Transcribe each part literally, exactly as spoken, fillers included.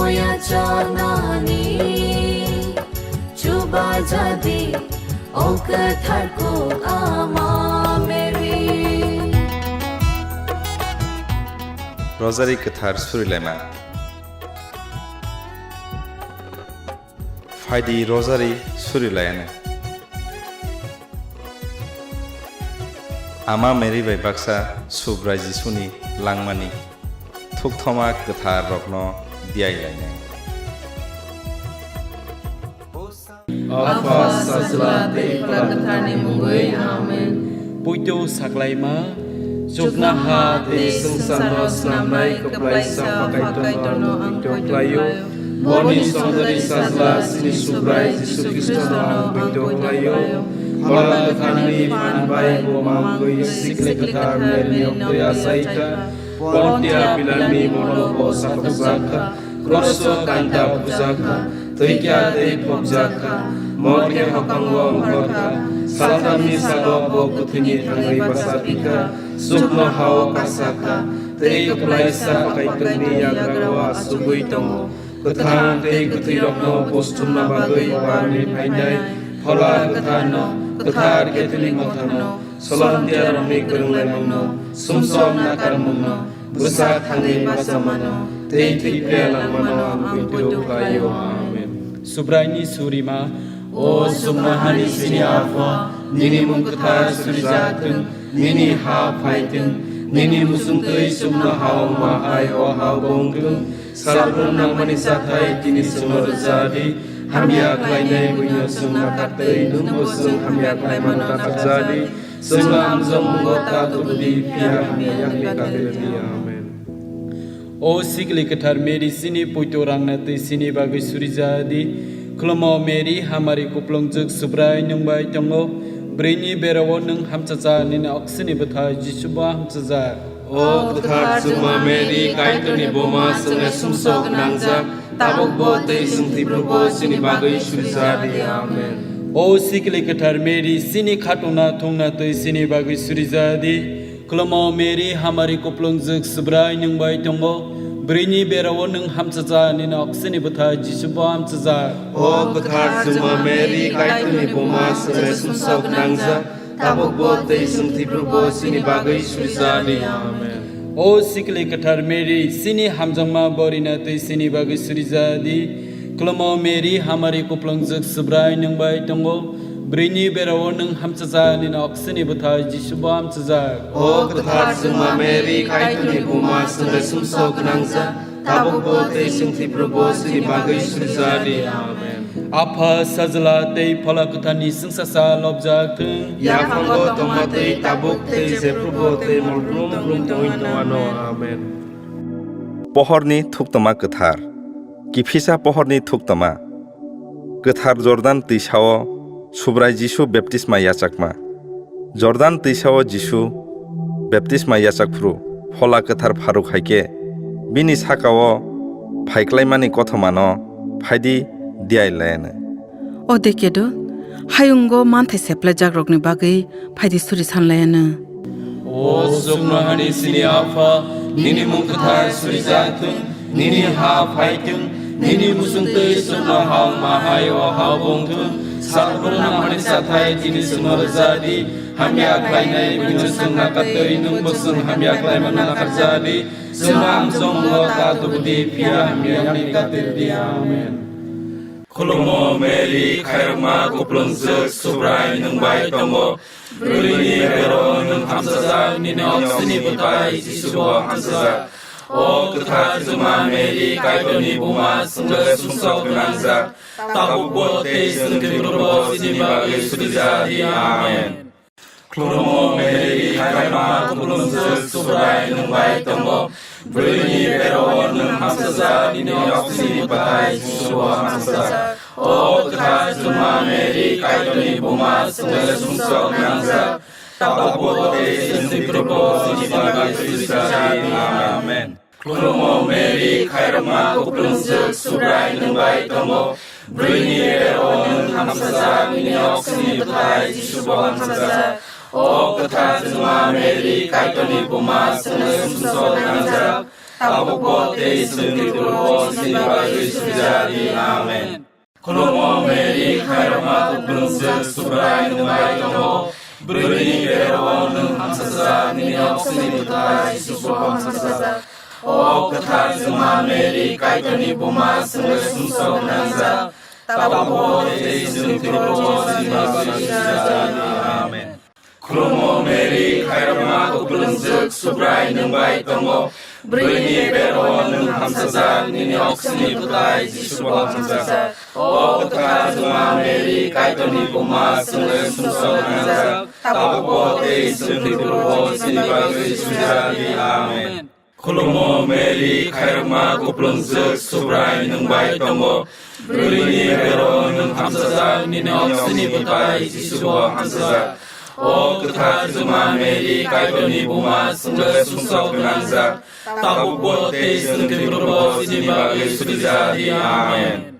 Yachanani chubajadi, o kwthar kuk Ama Mary. Rosary kwthar surilaima. Phaidi rosary surilayana. Ama Mary bai baksa Subrai Jisuni langmani thukthoma kwthar rokno diailainai. Apha, Sajla tei Phola Kwtharni mungwi. Amen. Poito saklaima. Chuknoha tei swngcharno snamnai kwplaisa Pha Kaitorno ang poito khlaio. Boni songdari Sajla chini Subrai Jisu Khristono ang poito khlaio. Phola Kwtharni phan bai bo mangwi Sikli Kwthar Mary ni oktwi achai kha. Pontia Pilatni molo bo sakhokjak kha. Kroso kanta bujak kha, thwikya tei phobjak kha, morke hokango ongkhor kha, salthamni salo bo kwthwini thangwi bachaphi kha, chuknohao kasa kha, tei kwplaisa Pha Kaitorni yagrao achugwi tongo. Kwthang tei kwthwirokno buchumna bagwi barni phainai Phola Kwtharno, kwthar Catholic Mothano, Solomtiarokni kwrwnglaimungno, sumsok nakarmungno, bwsa thangwi bachamano tei thwi phiya langmano ang poito khlaio. Amen. Subraini surima. O chuknohani chini Apha, nini mung kwthar surijak thung, nini ha phai thung, nini muchungtwi chuknoha wngma hai o hao bo wng thung. Salbrum nangmani chathai tini chwngno rwja di, hamya khlainai buino chwng nakar twi nwngbo chwng hamya khlaimano nakarja di. Chwngno amjokmungo ta tubu di, phiya hamya yakni kati rw di. Amen. O Sikli Kwthar Mary, chini poito rangna twi chini bagwi surija di. Khulumo Mary, hamari kuplungjwk Subrai nwng bai tongo. Bwrwini berao nwng hamchacha, nini oksini bwthai Jisu bo hamchajak. O kwthar chwngma Mary, Kaitorni buma, chwngno sumsok gwnangjak, tabukbo tei chwng thwiphrubo chini bagwi surija di. Amen. O Sikli Kwthar Mary, chini khatungna thungna twi chini bagwi surija di. Khulumo Mary, hamari kuplungjwk Subrai nwng bai tongo. Bwrwini berao nwng hamchacha, nini oksini bwthai Jisu bo hamchajak. O kwthar chwngma Mary, Kaitorni buma, chwngno sumsok gwnangjak, tabukbo tei chwng thwiphrubo chini bagwi surija di. Amen. O Sikli Kwthar Mary, chini hamjakma borina twi chini bagwi surija di. Khulumo Mary, hamari kuplungjwk Subrai nwng bai tongo. Bwrwini berao nwng hamchajak, nini oksini bwthai Jisu bo hamchajak. O kwthar chwngma Mary, Kaitorni buma, chwngno sumsok gwnangjak, tabukbo tei chwng thwiphrubo chini bagwi surija di. Amen. Apha, Sajla tei Phola Kwtharni chwngsacha lobjak thung. Yaphango tongma twi tabuk tei jephrubo tei molbrum brum tongwi tongwano. Amen. Pohorni thuktoma kwthar. Kiphisa pohorni thuktoma. Kwthar Jordan twisao Subrai Jisu baptisma yachakma. Jordan twisao Jisu baptisma yachak phuru Phola Kwthar pharuk hai khe bini sakao phaiklaimani kothomano phaidi diailaiyano. O de kedo, hayungo manthai seplaijakrokni bagwi phaidi suri sanlaiyano. O chuknohani chini Apha, nini mung kwthar surijak thung, nini ha phai thung, nini muchungtwi chuknoha wngma hai o ha-o bo wng thung. Salbrum nangmani chathai tini chwngno rwja di, hamya khlainai buino chwng nakar twi nwngbo chwng hamya khlaimano nakarja di. Chwngno amjokmungo ta tubu di, phiya hamya yakni kati rw di. Amen. Khulumo Mary, khairokma kuplungjwk, Subrai nwng bai tongo. Bwrwini berao nwng hamchajak, nini oksini bwthai Jisu bo hamchajak. O kwthar chwngma Mary, Kaitorni buma, chwngno sumsok gwnangjak, tabukbo tei chwng thwiphurubo chini bagwi surija di. Amen. Khulumo Mary, khairokma kuplungjwk, Subrai nwng bai tongo. Bwrwini berao nwng hamchajak, nini oksini bwthai Jisu bo hamchajak. O kwthar chwngma Mary, Kaitorni buma, chwngno sumsok gwnangjak, tabukbo tei chwng thwiphurubo chini bagwi surija di. Amen. Khulumo Mary, khairokma kuplungjwk, Subrai nwng bai tongo. Bwrwini berao nwng hamchajak, nini oksini bwthai Jisu bo hamchajak. O kwthar chwngma Mary, Kaitorni buma, chwngno sumsok gwnangjak, tabukbo tei chwngni phurubo chini bagwi suri ja di. Amen. Khulumo Mary, khairokma kuplung swk, Subrai nwng bai tongo. Bwrwini bero-o nwng hamsajak, nini oksini bwtai Jisu bo hamsajak. O kwthar chwngma Mary, Kaitorni buma, chwngno sumsok nangjak. Tabukbo tei chwngni phurubo chini bagwi suri ja di. Amen. Khulumo Mary, khairokma kuplung swk, Subrai nwng bai tongo. Bwrwini bero-o nwng hamsajak, nini oksini bwtai Jisu bo hamsajak. O kwthar chwngma Mary, Kaitorni buma, chwngno sumsok nangjak. Tabukbo tei chwngni phurubo chini bagwi suri ja di. Amen. Khulumo Mary, khairokma kuplung swk, Subrai nwng bai tongo. Bwrwini bero-o nwng hamsajak, nini oksini bwtai Jisu bo hamsajak. O kwthar chwngma Mary, Kaitorni buma, chwngno sumsok nangjak. Tabukbo tei chwngni phurubo chini bagwi suri ja di. Amen.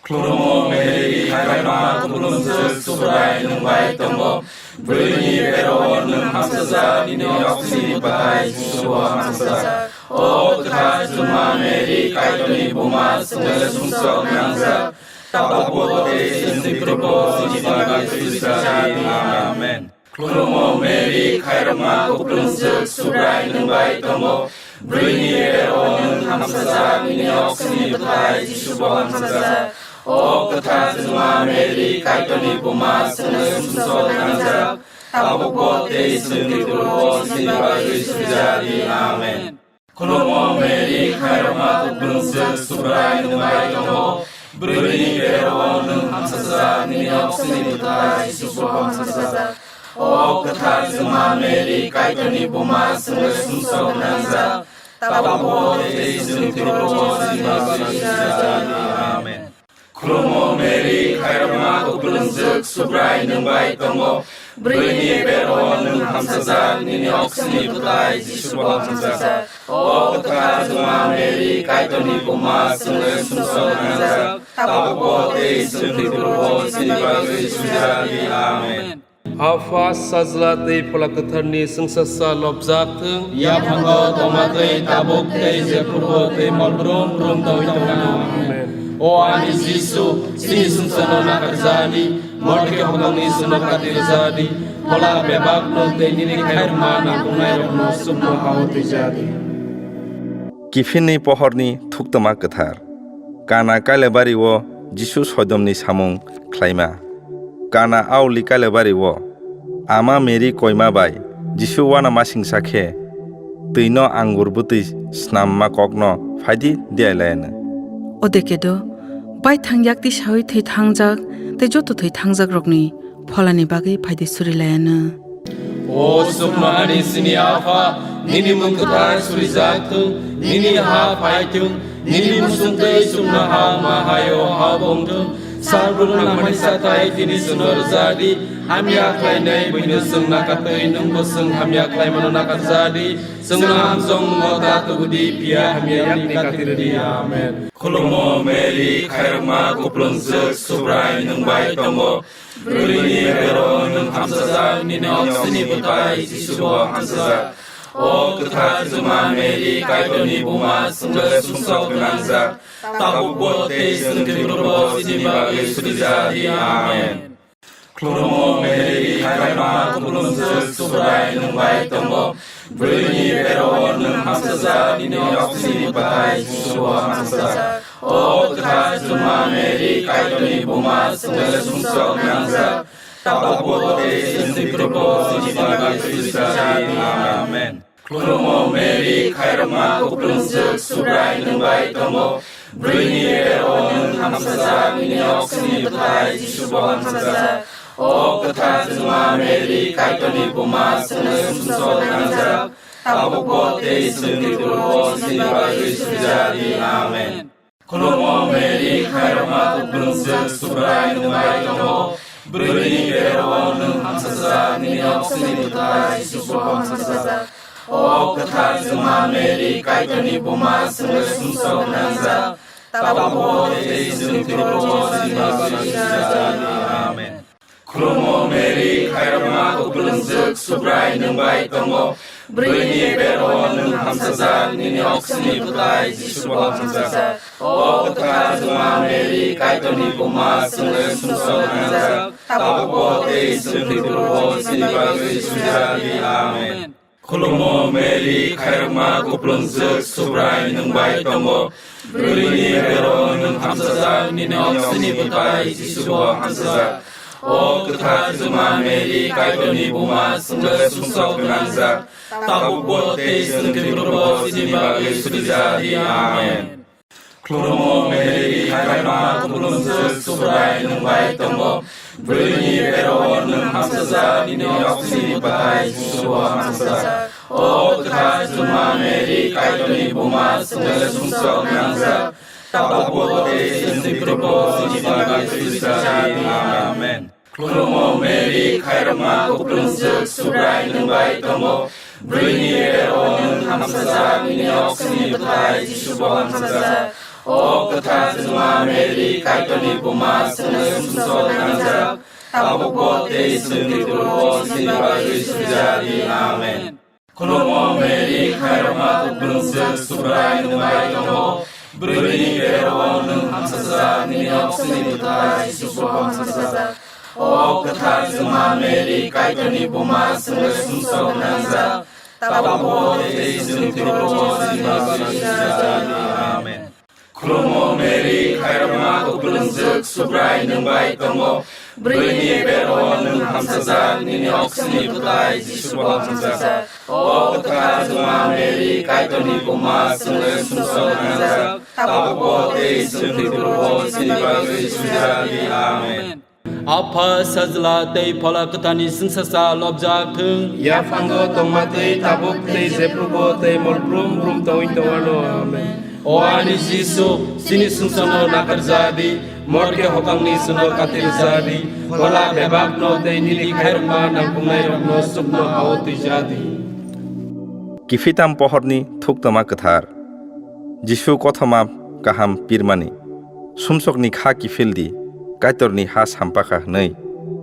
Khulumo Mary, khairokma kuplung swk, Subrai nwng bai tongo. Bwrwini bero-o nwng hamsajak, nini oksini bwtai Jisu bo hamsajak. O kwthar chwngma Mary, Kaitorni buma, chwngno sumsok nangjak. Tabukbo tei chwngni phurubo chini bagwi suri ja di. Amen. Khulumo Mary, khairokma kuplung swk, Subrai nwng bai tongo. Bwrwini bero-o nwng hamsajak, nini oksini bwtai Jisu bo hamsajak. O kwthar chwngma Mary, Kaitorni buma, chwngno sumsok nangjak. Tabukbo tei chwngni phurubo chini bagwi suri ja di. Amen. Khulumo Mary, khairokma kuplung swk, Subrai nwng bai tongo. Bwrwini bero-o nwng hamsajak, nini oksini bwtai Jisu bo hamsajak. O kwthar chwngma Mary, Kaitorni buma, chwngno sumsok nangjak. Tabukbo tei chwngni phurubo chini bagwi suri ja di. Amen. Khulumo Mary, khairokma kuplung swk, Subrai nwng bai tongo. Bwrwini bero-o nwng hamsajak, nini oksini bwtai Jisu bo hamsajak. O kwthar chwngma Mary, Kaitorni buma, chwngno sumsok nangjak. Tabukbo tei chwngni phurubo chini bagwi suri ja di. Amen. Apha, Sajla tei Phola Kwtharni chwngsasa lobjak thung. Yaphango tongma twi tabuk tei jephrubo tei mol brum brum tongwi tongna. Amen. O ani Jisu, chini sumsokno nakarjadi, morke hokdongni sumno katirjadi, phola bebakno tei nini khairokma nangkuknairokno sumno hao twijadi. Kiphinni pohorni thuktwma kwthar. Kana Kailaibari-o Jisu soidomni samung khlaima. Kana auli Kailaibari-o Ama Mary koima bai Jisu uanamasingcha khe twino angur bwtwi snamma kokno phaidi diailaiano. Odeke do, baithang yakti saui thwi thangjak tei joto thwi thangjakrokni pholani bagwi phaidi suri laiano. O sukno ani sini Apha, nini mung kwthar surijak thung, nini ha phai thung, nini musung twi sukno ha ma hayo ha bong thung. Sal brum nangmani satai tini suno rwjadi, hamya khlainai buino sung nakatwi nungbo sung hamya khlaimano nakarjadi. Sungno hamsong mo ta tubudi, phiya hamya yakni katirdi. Amen. Khulumo Mary, khairokma kuplung swk, Subrai nwng bai tongo. Bwrwini bero nwng hamsajak, nini oksini bwtai Jisu bo hamsajak. O kwthar Juma Mary, Kaitorni buma, chwngno sumsok gwnangjak. Tabukbo tei chwng thwiphrubo chini bagwi surijadi. Amen. Khulumo Mary, khairokma kuplung swk, Subrai nwng bai tongo. Bwrwini bero nwng hamsajak, nini oksini bwtai Jisu bo hamsajak. O kwthar Juma Mary, Kaitorni buma, chwngno sumsok nangjak. Tabukbo tei chwng thwiphrubo chini bagwi surijadi. Amen. Khulumo Mary, khairokma kuplung swk, Subrai nwng bai tongo. Bwrwini bero nwng hamsajak, nini oksini bwtai Jisu bo hamsajak. O kwthar Juma Mary, Kaitorni buma, chwngno sumsok nangjak. Tabukbo tei chwng thwiphrubo chini bagwi surijadi. Amen. Khulumo Mary, khairokma kuplung swk, Subrai nwng bai tongo. Bwrwini bero nwng hamsajak, nini oksini bwtai Jisu bo hamsajak. O kwthar Juma Mary, Kaitorni buma, chwngno sumsok nangjak. Tabukbo tei chwng thwiphrubo chini bagwi surijadi. Amen. Khulumo Mary, khairokma kuplungjwk, Subrai nwng bai tongo. Bwrwini bero nwng hamsajak, nini oksini bwtai Jisu bo hamsajak. O kwthar Juma Mary, Kaitorni buma, chwngno sumsok nangjak, tabukbo tei chwng thwiphurubo chini bagwi suijak di. Amen. Khulumo Mary, khairokma kuplungjwk, Subrai nwng bai tongo. Bwrwini bero nwng hamsajak, nini oksini bwtai Jisu bo hamsajak. O kwthar Juma Mary, Kaitorni buma, chwngno sumsok nangjak, tabukbo tei chwng thwiphurubo chini bagwi suijak di. Amen. Khulumo Mary, khairokma kuplungjwk, Subrai nwng bai tongo. Bwrwini bero nwng hamsajak, nini oksini bwtai Jisu bo hamsajak. O kwthar Juma Mary, Kaitorni buma, chwngno sumsok nangjak, tabukbo tei chwng thwiphurubo chini bagwi suijak di. Amen. Khulumo Mary, khairokma kuplungjwk, Subrai nwng bai tongo. Bwrwini bero nwng hamsajak, nini oksini bwtai Jisu bo hamsajak. O kwthar Juma Mary, Kaitorni buma, chwngno sumsok nangjak, tabukbo tei chwng thwiphurubo chini bagwi suijak di. Amen. Khulumo Mary, khairokma kuplungjwk, Subrai nwng bai tongo. Bwrwini bero nwng hamsajak, nini oksini bwtai Jisu bo hamsajak. O kwthar Juma Mary, Kaitorni buma, chwngno sumsok nangjak, tabukbo tei chwng thwiphurubo chini bagwi suijak di. Amen. Khulumo Mary, khairokma kuplungjwk, Subrai nwng bai tongo. Bwrwini bero nwng hamsajak, nini oksini bwtai Jisu bo hamsajak. O kwthar Juma Mary, Kaitorni buma, chwngno sumsok nangjak, tabukbo tei chwng thwiphurubo chini bagwi suijak di. Amen. Apha, Sajla tei Phola Kwtharni chwngsacha lobjak thung. Yaphango tongma twi tabuk tei jephrubo tei mol brum brum tongwi tongwano. Amen. O ani Jisu, chini sumsokno nakarja di, morke hokangni chwngno katirja di, phola bebakno tei nini khairokma nangkuknairokno chukno ha-o twija di. Kiphitam pohorni thuktwma kwthar. Jisu kothoma kaham pirmani. Sumsokni kha kiphil di, Kaitorni ha sampakha hwnwi.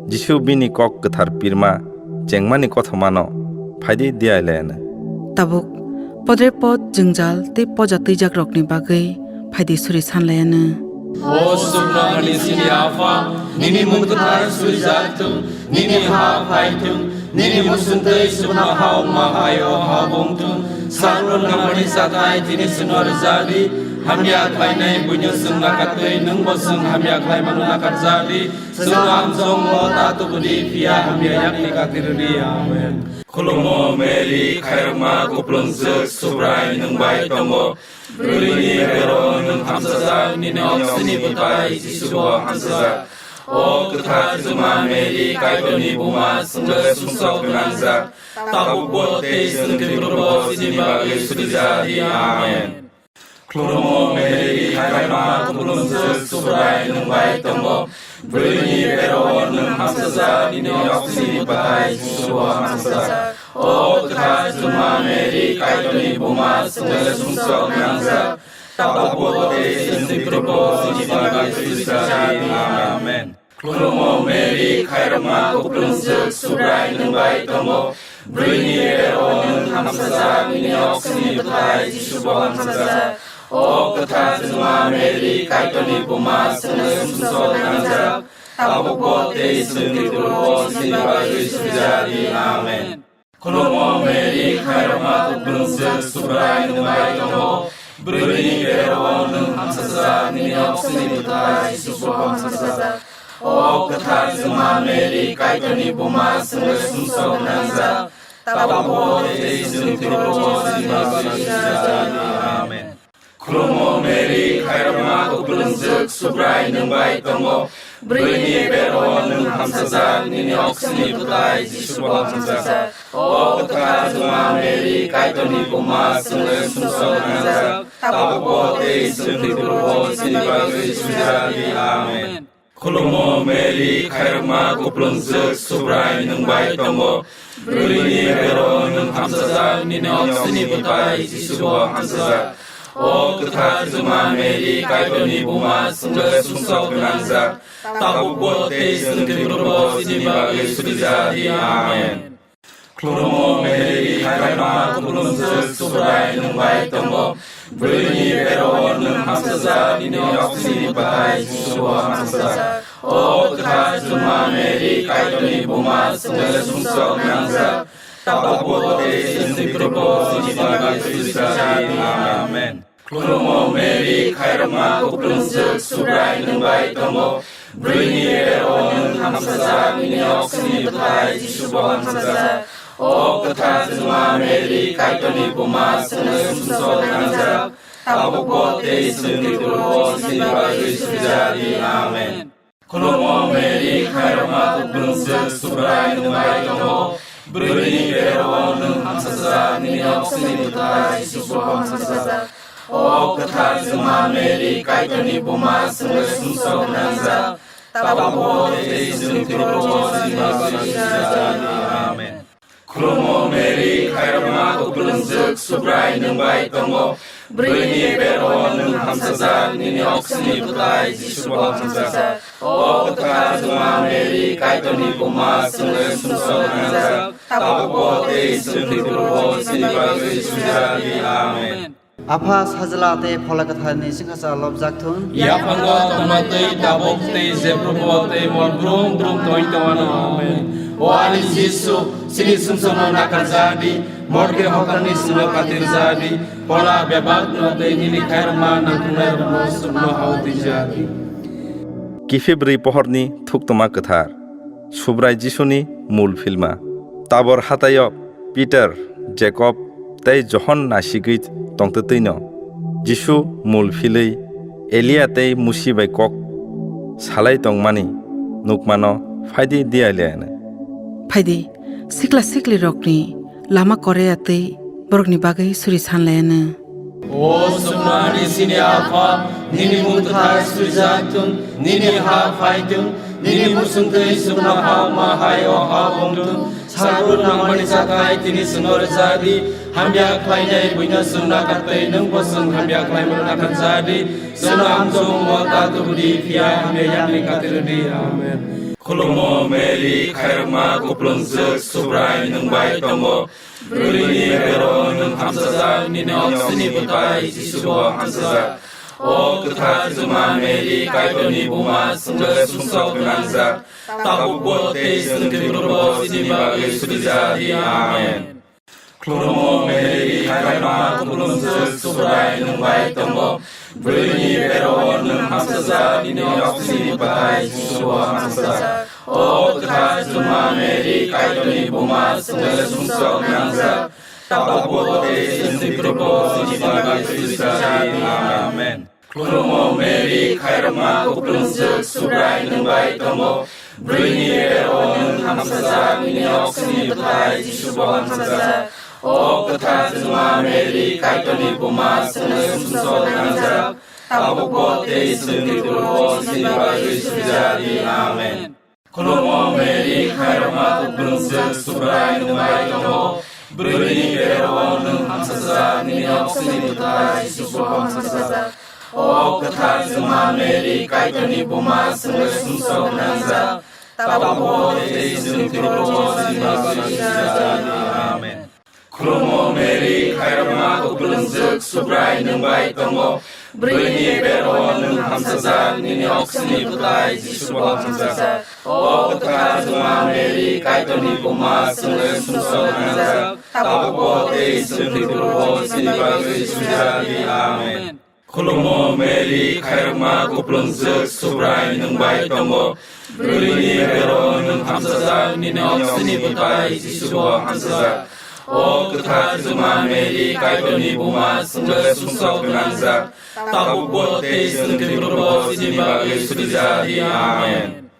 Jisu bini kok kwthar pirma chengmani kothomano phaidi diailayano. Tabuk podre pod jwngjal tei poja twijakrokni bagwi phaidi suri sanlayano. O sukno ani chini Apha, nini mung kwthar surijak thung, nini ha phai thung, nini muchung twi sukno ha wngma hai o ha wng thung. Sakno nangmani chathai tini chwngno rwja di, hamya khlainai buino chwng nakar twi nwngbo chwng hamya khlaimano nakar ja di. Chwngno amchongmo ta tubu di, phiya hamya yakni kati rw di. Amen. Khulumo Mary, khairokma kuplungjwk, Subrai nwng bai tongo. Bwrwini bero nwng hamsajak, nini oksini bwtai Jisu bo hamsajak. O kwthar Juma Mary, Kaitorni buma, chwngno sumsok gwnangjak, tabukbo tei chwng thwiphurubo chini bagwi surijak di. Amen. Khulumo Mary, khairokma kuplungjwk, Subrai nwng bai tongo. Bwrwini bero nwng hamsajak, nini oksini bwtai Jisu bo hamsajak. O kwthar Juma Mary, Kaitorni buma, chwngno sumsok nangjak, tabukbo tei chwng thwiphurubo chini bagwi surijak di. Amen. Khulumo Mary, khairokma kuplungjwk, Subrai nwng bai tongo. Bwrwini bero nwng hamsajak, nini oksini bwtai Jisu bo hamsajak. O kwthar Juma Mary, Kaitorni buma, chwngno sumsok nangjak, tabukbo tei chwng thwiphurubo chini bagwi surijak di. Amen. Khulumo Mary, khairokma kuplungjwk, Subrai nwng bai tongo. Bwrwini bero nwng hamsajak, nini oksini bwtai Jisu bo hamsajak. O kwthar Juma Mary, Kaitorni buma, chwngno sumsok nangjak, tabukbo tei chwng thwiphurubo chini bagwi surijak di. Amen. Khulumo Mary, khairokma kuplungjwk, Subrai nwng bai tongo. Bwrwini bero nwng hamsajak, nini oksini bwtai Jisu bo hamsajak. O kwthar Juma Mary, Kaitorni buma, chwngno sumsok nangjak, tabukbo tei chwng thwiphurubo chini bagwi surijak di. Amen. Khulumo Mary, khairokma kuplungjwk, Subrai nwng bai tongo. Bwrwini bero nwng hamsajak, nini oksini bwtai Jisu bo hamsajak. O kwthar Juma Mary, Kaitorni buma, chwngno sumsok gwnangjak, tabukbo tei chwng thwiphrubo chini bagwi surijak di. Amen. Khulumo Mary, khairokma kuplungjwk, Subrai nwng bai tongo. Bwrwini bero nwng hamsajak, nini oksini bwthai Jisubo hamsajak. O kwthar Juma Mary, Kaitorni buma, chwngno sumsok gwnangjak, tabukbo tei chwng thwiphrubo chini bagwi surijak di. Amen. Khulumo Mary, khairokma kuplungjwk, Subrai nwng bai tongo. Bwrwini bero nwng hamsajak, nini oksini bwthai Jisubo hamsajak. O kwthar Juma Mary, Kaitorni buma, chwngno sumsok gwnangjak, tabukbo tei chwng thwiphrubo chini bagwi surijak di. Amen. Khulumo Mary, khairokma kuplungjwk, Subrai nwng bai tongo. Bwrwini bero nwng hamsajak, nini oksini bwthai Jisubo hamsajak. O kwthar Juma Mary, Kaitorni buma, chwngno sumsok gwnangjak, tabukbo tei chwng thwiphrubo chini bagwi surijak di. Amen. Khulumo Mary, khairokma kuplungjwk, Subrai nwng bai tongo. Bwrwini bero nwng hamsajak, nini oksini bwthai Jisubo hamsajak. O kwthar Juma Mary, Kaitorni buma, chwngno sumsok gwnangjak, tabukbo tei chwng thwiphrubo chini bagwi surijak di. Amen. Apha Sajla tei Phola Kwtharni chwngsacha lobjak thun. Yaphango tongma twi tabuk tei jephrubo tei mol brum brum tongwi tongmano. Amen. O ani Jisu, chini sumsokno nakarjak di, morke hokrani sino katirjak di, phola bebakno tei nini khairokma nangkuknairokno chukno hao twijak di. Kiphilbrwi pohorni thuktwma kwthar. Subrai Jisuni mul philma. Tabor hataio Peter, Jakob tei Johon nasigwi tongtwtwino Jisu mul philwi Elia tei Musi bai kok salai tongmani nukmano, "Phaidi," dialiano. Phaidi, sikla siklirokni lama korea tei borokni bagwi suri sanlaiano. O chwngno ani chini Apha, nini mung kwthar suijak thung, nini ha phai thung, nini muchung twi chwngno ha ma hai o ha ong thung. Salbrum nangmani chakhai tini chwngno rwjak di, hamya khlainai buino chwng nakar twi nwngbo chwng hamya khlaimano nakarjak di. Chwngno amchong wngmo ta tubu di, phiya hamya yakni kati rw di. Amen. Khulumo Mary, khairokma kuplungjwk, Subrai nwng bai tongo. Bwrwini bero nwng hamsajak, nini oksini bwthai Jisubo hamsajak. O kwthar Juma Mary, Kaitorni buma, chwngno sumsok gwnangjak, tabukbo tei chwng thwiphrubo chini bagwi surijak di. Amen. Khulumo Mary, khairokma kuplungjwk, Subrai nwng bai tongo. Bwrwini bero nwng hamsajak, nini oksini bwthai Jisubo hamsajak. O kwthar Juma Mary, Kaitorni buma, chwngno sumsok gwnangjak, tabukbo tei chwng thwiphrubo chini bagwi suijak di. Amen. Khulumo Mary, khairokma kuplungjwk, Subrai nwng bai tongo. Bwrwini bero nwng hamsajak, nini oksini bwthai Jisubo hamsajak. O kwthar Juma Mary, Kaitorni buma, chwngno sumsok gwnangjak, tabukbo tei chwng thwiphrubo chini bagwi suijak di. Amen. Khulumo Mary, khairokma kuplungjwk, Subrai nwng bai tongo. Bwrwini bero nwng hamsajak, nini oksini bwthai Jisubo hamsajak. O kwthar Juma Mary, Kaitorni buma, chwngno sumsok gwnangjak, tabukbo tei chwng thwiphrubo chini bagwi suijak di. Amen. Khulumo Mary, khairokma kuplungjwk, Subrai nwng bai tongo. Bwrwini bero nwng hamsajak, nini oksini bwthai Jisubo hamsajak. O kwthar Juma Mary, Kaitorni buma, chwngno sumsok gwnangjak, tabukbo tei chwng thwiphrubo chini bagwi suijak di. Amen. Khulumo Mary, khairokma kuplungjwk, Subrai nwng bai tongo. Bwrwini bero nwng hamsajak, nini oksini bwthai Jisubo hamsajak. O kwthar Juma Mary, Kaitorni buma, chwngno sumsok gwnangjak, tabukbo tei chwng thwiphrubo chini bagwi suijak di. Amen.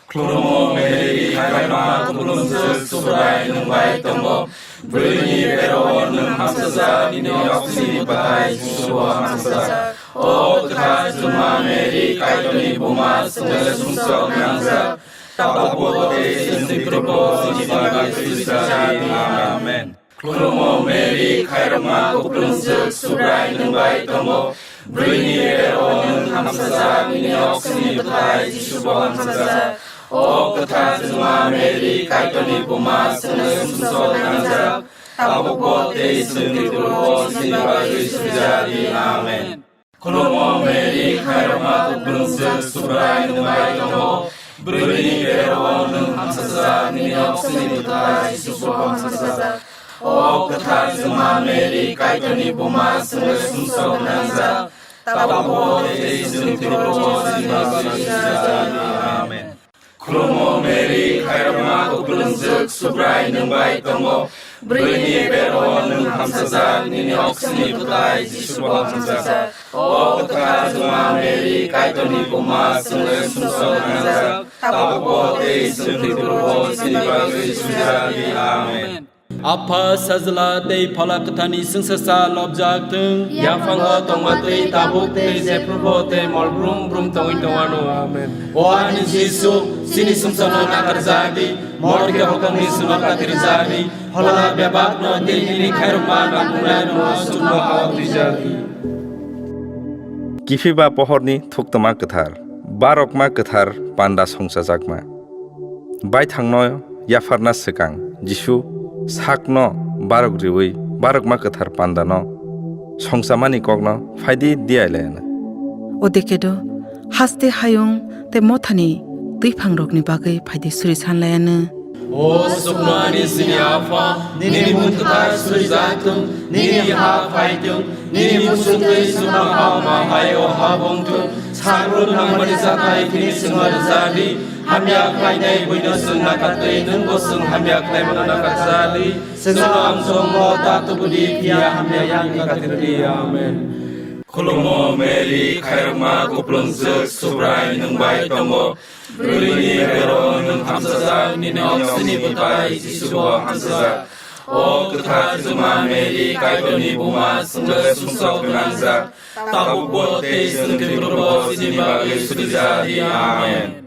Khulumo Mary, khairokma kuplungjwk, Subrai nwng bai tongo. Bwrwini bero nwng hamsajak, nini oksini bwthai Jisubo hamsajak. O kwthar Juma Mary, Kaitorni buma, chwngno sumsok gwnangjak, tabukbo tei chwng thwiphrubo chini bagwi suijak di. Amen. Khulumo Mary, khairokma kuplungjwk, Subrai nwng bai tongo. Bwrwini bero nwng hamsajak, nini oksini bwthai Jisu bo hamsajak. O kwthar Jwma Mary, Kaitorni buma, chwngno sumsok nangjak, tabukbo tei chwngni horo chini bagwi suri di. Amen. Khulumo Mary, khairokma kuplungjwk, Subrai nwng bai tongo. Bwrwini bero nwng hamsajak, nini oksini bwthai Jisu bo hamsajak. O kwthar Jwma Mary, Kaitorni buma, chwngno sumsok nangjak, tabukbo tei chwngni horo chini bagwi suri di. Amen. Khulumo Mary, khairokma kuplungjwk, Subrai nwng bai tongo. Bwrwini bero nwng hamsajak, nini oksini bwthai Jisu bo hamsajak. O kwthar Jwma Mary, Kaitorni buma, chwngno sumsok nangjak, tabukbo tei chwngni horo chini bagwi suri di. Amen. Apha, Sajla tei Phola Kwtharni chwngsacha lobjak thung. Yaphango tongma twi tabuk tei jephrubo tei mol brum brum tongwi tongwano. Amen. O ani Jisu, chini sumsokno nakarjak di, morke hokomni swngo katirjak di, phola bebakno tei nini khairokma nangkuknairokno chuknohao twijak di. Kiphiba pohorni thuktwma kwthar, barokma kwthar panda songchajakma. Baithangno yapharna swkang Jisu sakno barok riwi barokma kwthar pandano songchamani kokno phaidi diyailaiana. Odekedo haste hayung tei mothani twiphangrokni bagwi phaidi suri sanlaiana. O sukno ani chini Apha, nini mung kwthar surijak thung, nini ha phai thung, nini muchung twi sukno ha ma hai o ha bong thung. Sagrung nangmani jathai khini chwngno rwja di. Hamya khlainai buino chwng nakar twi nwngbo chwng hamya khlaimano nakarja di. Chwngno amchongno ta tubu di, phiya hamya yakni katir di. Amen. Khulumo Mary, khairokma kuplungjwk, Subrai nwng bai tongo. Bwrwini bero nwng hamsajak, nini oksini bwthai Jisu bo hamsajak. O kwthar Jwma Mary, Kaitorni buma, chwngno sumsok nangjak, tabukbo tei chwngni horo chini bagwi suri di. Amen.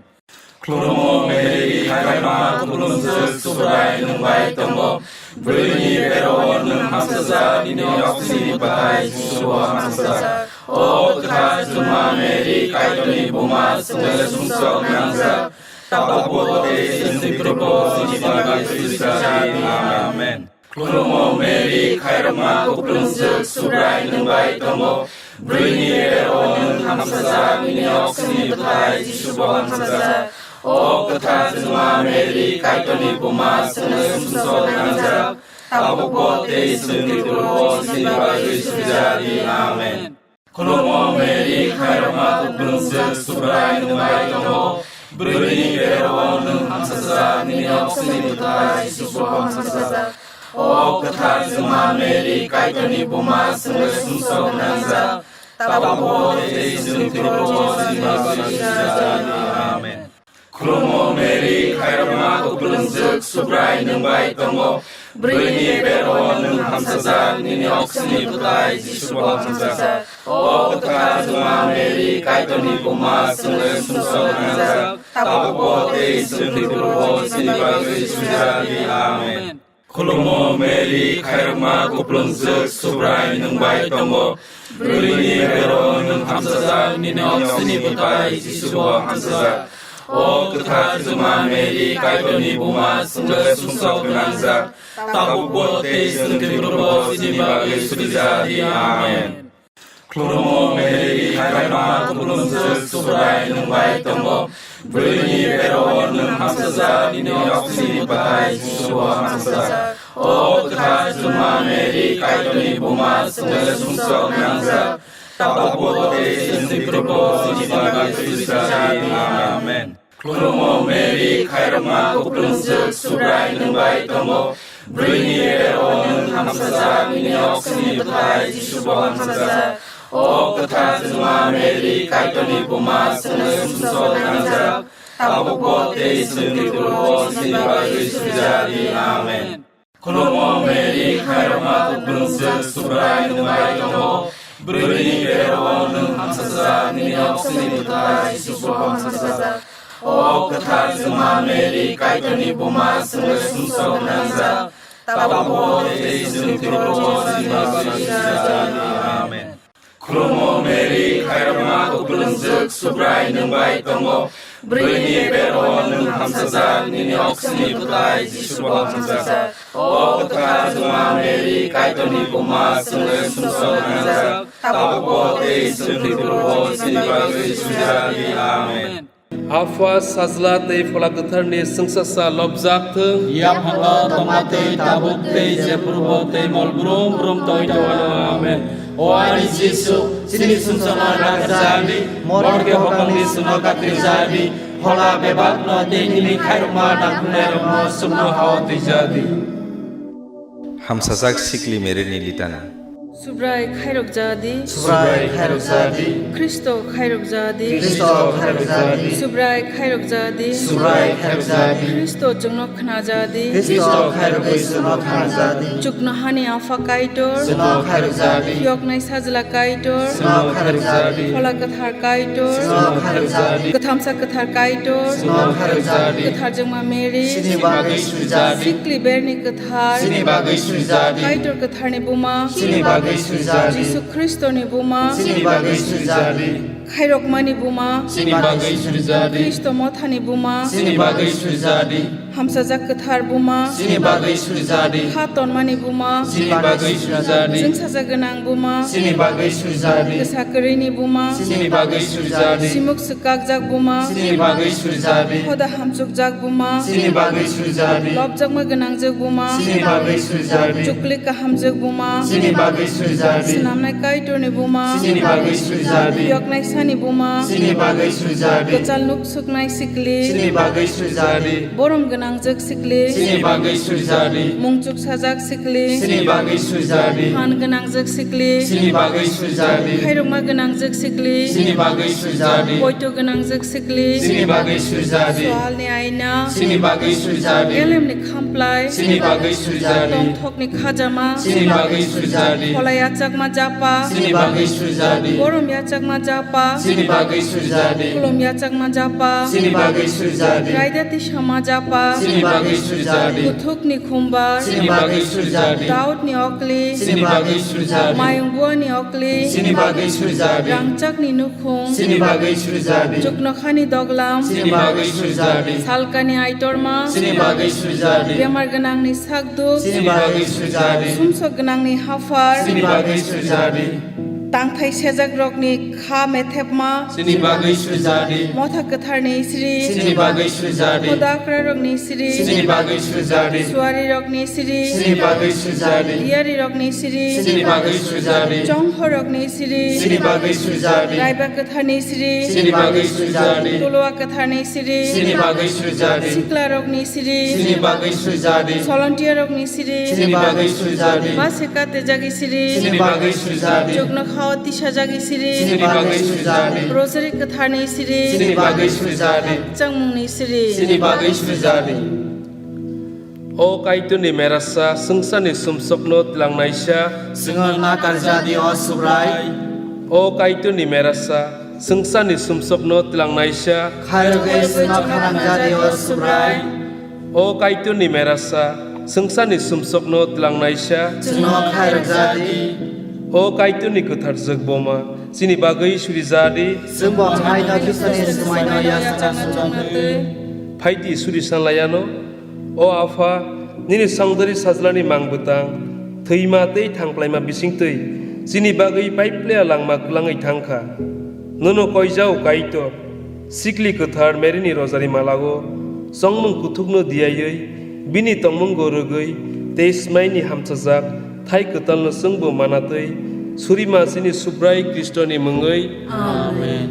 Khulumo Mary, khairokma kuplungjwk, Subrai nwng bai tongo. Bwrwini bero nwng hamsajak, nini oksini bwthai Jisu bo hamsajak. O kwthar Jwma Mary, Kaitorni buma, chwngno sumsok nangjak, tabukbo tei chwngni horo chini bagwi suri di. Amen. Khulumo Mary, khairokma kuplungjwk, Subrai nwng bai tongo. Bwrwini bero nwng hamsajak, nini oksini bwthai Jisu bo hamsajak. O kwthar Jwma Mary, Kaitorni buma, chwngno sumsok nangjak, tabukbo tei chwngni horo chini bagwi suri di. Amen. Khulumo Mary, khairokma kuplungjwk, Subrai nwng bai tongo. Bwrwini bero nwng hamsajak, nini oksini bwthai Jisu bo hamsajak. O kwthar Jwma Mary, Kaitorni buma, chwngno sumsok nangjak, tabukbo tei chwngni horo chini bagwi suri di. Amen. Khulumo Mary, khairokma kuplungjwk, Subrai nwng bai tongo. Bwrwini bero nwng hamsajak, nini oksini bwthai Jisu bo hamsajak. O kwthar Jwma Mary, Kaitorni buma, chwngno sumsok nangjak, tabukbo tei chwngni horo chini bagwi suri di. Amen. Khulumo Mary, khairokma kuplungjwk, Subrai nwng bai tongo. Bwrwini bero nwng hamsajak, nini oksini bwthai Jisu bo hamsajak. O kwthar Jwma Mary, Kaitorni buma, chwngno sumsok nangjak, tabukbo tei chwngni horo chini bagwi suri di. Amen. Khulumo Mary, khairokma kuplungjwk, Subrai nwng bai tongo. Bwrwini bero nwng hamsajak, nini oksini bwthai Jisu bo hamsajak. O kwthar Jwma Mary, Kaitorni buma, chwngno sumsok nangjak, tabukbo tei chwngni horo chini bagwi suri di. Amen. Khulumo Mary, khairokma kuplungjwk, Subrai nwng bai tongo. Bwrwini bero nwng hamsajak, nini oksini bwthai Jisu bo hamsajak. O kwthar Jwma Mary, Kaitorni buma, chwngno sumsok nangjak, tabukbo tei chwngni horo chini bagwi suri di. Amen. Khulumo Mary, khairokma kuplungjwk, Subrai nwng bai tongo. Bwrwini bero nwng hamsajak, nini oksini bwthai Jisu bo hamsajak. O kwthar Jwma Mary, Kaitorni buma, chwngno sumsok nangjak, Tabukbo tei chwng thwibo chini bagwi sujadi. Amen. Khulumo Mary, khairokma kwplwngjwk, Subrai nwng bai tongo. Bwrwini bero nwng hamsajak, nini oksini bwtai Jisubo hamsajak. O kwthar Juma Mary, Kaitorni buma, chwngno sumsok nangjak, tabukbo tei chwng thwiphuru chini bagwi sujadi. Amen. Apha, Sajla tei Phola Kwtharni chwngsasa lobjak thung. Yaphango tongma tei tabuk tei jephurubo tei mol brum brum tongwi tongwano. Amen. O ani Jisu, chini sumsokno nakarjadi, morke hokalni sumno katirjadi, phola bebakno tei nini khairokma nangkuknairokno sumno hao twijadi. Hamsajak sikli Mary ni litana. Subrai khairok jadi. Subrai khairok jadi. Khristo khairok jadi. Khristo khairok jadi. Subrai khairok jadi. Subrai khairok jadi. Khristo chwngno khna jadi. Khristo khairokwi chwngno khna jadi. Chuknohani Apha Kaitor. Chwngno khairok jadi. Phiyoknai Sajla Kaitor. Chwngno khairok jadi. Phola Kwthar Kaitor. Chwngno khairok jadi. Kwthamsa Kwthar Kaitor. Chwngno khairok jadi. Kwthar Juma Mary. Chini bagwi sujadi. Sikli Berni Kwthar. Chini bagwi sujadi. Kaitor Kwtharni buma. Chini bagwi sujadi. Jisu Khristoni buma. Chini bagwi sujadi. Khairokmani buma. Chini bagwi sujadi. Khristo mothani buma. Chini bagwi sujadi. Hamsajak kwthar buma. Chini bagwi sujadi. Kha tonmani buma. Chini bagwi sujadi. Chwngsajak gwnang buma. Chini bagwi sujadi. Kwsa kwrwini buma. Chini bagwi sujadi. Simuk swkakjak buma. Chini bagwi sujadi. Hoda hamchukjak buma. Chini bagwi sujadi. Lobjakma gwnangjak buma. Chini bagwi sujadi. Chukli kahamjak buma. Chini bagwi sujadi. Swnamnai Kaitorni buma. Chini bagwi sujadi. Phiyoknai sani buma. Chini bagwi sujadi. Kwchal nuk suknai sikli. Chini bagwi sujadi. Borom gwnangjak sikli. Chini bagwi sujadi. Mungchuk sajak sikli. Chini bagwi sujadi. Phan gwnangjak sikli. Chini bagwi sujadi. Khairokma gwnangjak sikli. Chini bagwi sujadi. Poito gwnangjak sikli. Chini bagwi sujadi. Swalni aina. Chini bagwi sujadi. Elemni khamplai. Chini bagwi sujadi. Tongthokni khajama. Chini bagwi sujadi. Phola yachakma japa. Chini bagwi sujadi. Borom yachakma japa. Chini bagwi sujadi. Khulum yachakma japa. Chini bagwi sujadi. Raida tisama japa. Chini bagwi sujadi. Kuthukni khumbar. Chini bagwi sujadi. Daudni okli. Chini bagwi sujadi. Mayung buani okli. Chini bagwi sujadi. Rangchakni nukhung. Chini bagwi sujadi. Chuknokhani doglam. Chini bagwi sujadi. Salkani aitorma. Chini bagwi sujadi. Bemar gwnangni sakduk. Chini bagwi sujadi. Sumsok gwnangni haphar. Chini bagwi sujadi. Tangthai sejakrokni kha methepma. Chini bagwi sujadi. Motha kwtharni sri. Chini bagwi sujadi. Hoda akrarokni sri. Chini bagwi sujadi. Suarirokni sri. Chini bagwi sujadi. Diyarirokni sri. Chini bagwi sujadi. Chonghorokni sri. Chini bagwi sujadi. Raiba kwtharni sri. Chini bagwi sujadi. Tolowa kwtharni sri. Chini bagwi sujadi. Siklarokni sri. Chini bagwi sujadi. Solontiarokni sri. Chini bagwi sujadi. Base katejagi sri. Chini bagwi sujadi. Chukno khao tisajagi sri. Chini bagwi sujadi. Rosary kwtharni sri. Chini bagwi sujadi. Changmungni sri. Chini bagwi sujadi. O Kaitorni merasa, swngcharni sumsokno twlangnaisa. Chwngno nakarjadi, o Subrai. O Kaitorni merasa, swngcharni sumsokno twlangnaisa. Khairogwi chwngno khanangjadi, o Subrai. O Kaitorni merasa, swngcharni sumsokno twlangnaisa. Chwngno khairokjadi. O Kaitorni kwthar jwk boma, chini bagwi surijadi. Chwngbo haino Khristoni swmaino yachakna sujak twi. Phaidi suri sanlayano. O Apha, nini songdari sajlani mang bwtang, thwima tei thangplaima bisingtwi chini bagwi paipleya langma kwlangwi thangkha. Nono koijao Kaitor, sikli kwthar Maryni rojari malao chongmung kuthukno diyaiwi, bini tongmungo rwgwi tei smaini hamchajak thai kwtalno chwngbo manatwi surima chini Subrai Khristoni mungwi. Amen.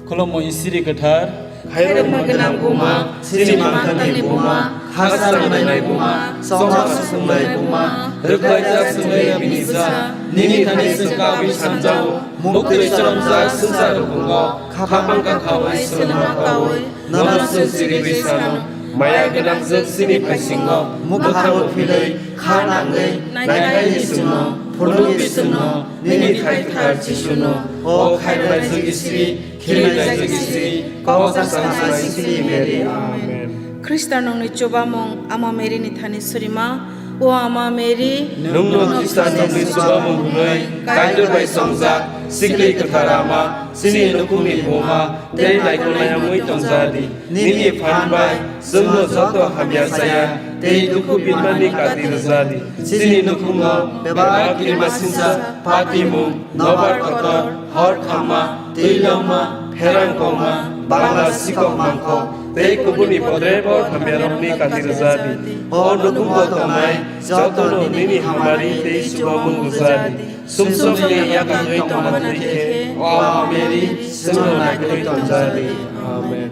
Khulumo Isiri kwthar. Khairokma gwnang buma, chini mangthani buma, khasa rwnainai buma, chongma susungnai buma, rwkhlaijak chwngwi bini bwsa, nini thani chwng kabwi sanjao, muktwi choromjak swngchar rukungo, khapang kakhawi swlwngma kawi, nono chwng chiriwi sano, maya gwnangjwk chini phaisingo, mwkhango philwi, kha nangwi, naikhaini chwngno, phulugwi chwngno, nini thai kwthar Jisuno, o khairoknaijwk Isiri, Khirilaijak Isiri, kok chaksanai Sikli Mary. Amen. Khristanongni chubamung Ama Maryni thani surima, O Ama Mary, nwngno Khristanokni chubamung hwnwi Kaitor bai chongjak sikli kwthar Ama, chini nukhungni buma tei naikolnai wngwi tongja di. Nini phan bai chwngno joto hamya chaya tei dukhu binmani kati rwja di. Chini nukhungno bebak kirimasingcha patimung, nobar kotor, hor khamma, twi longma, pherang kongma, bangla sikok mangkok tei kubuni bodrebo hamyarokni kati rwja di. O nukhungo tongnai jotono nini hamari tei chubamung rwja di. Sumsokni yakangwi tongma twi khe, O Ama Mary, chwngno naikolwi tongja di. Amen.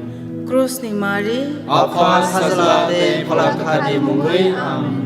Krusni Mari, Apha, Sajla tei Pholakthani mungwi. Amen.